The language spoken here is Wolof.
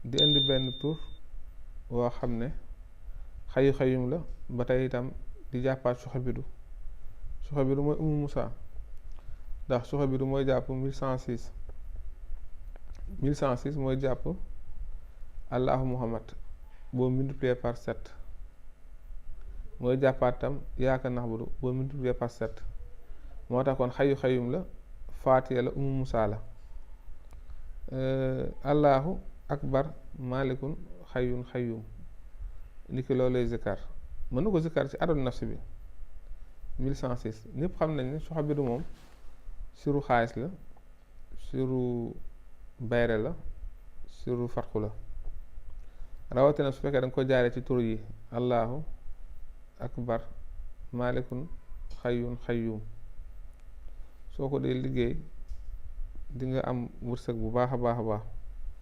di indi benn tur woo xam ne xayu xayum la ba tey itam di jàppaat Suxaybidu mooy Umu Musa ndax Suxaybidu mooy jàpp 1106 mooy jàpp Allahu Muhammad boo multiplié par 7 mooy jàppaat tam yaaka naxbudu boo multiplié par 7 moo tax kon xayu xayum la faatiya la Umu Musa la Allahu akbar malikun xayun xayum ni ki loolu lay zikkar mën na ko zikkar ci adadu nafsi bi 1106 ñëpp xam nañ ne Suxaybidu moom siru xaalis la siru bayre la siru farqu la rawatina su fekkee da nga ko jaaree ci tur yi allahu akbar malikun xayun xayum soo ko dee liggéey di nga am wërsëg bu baax a baax a baax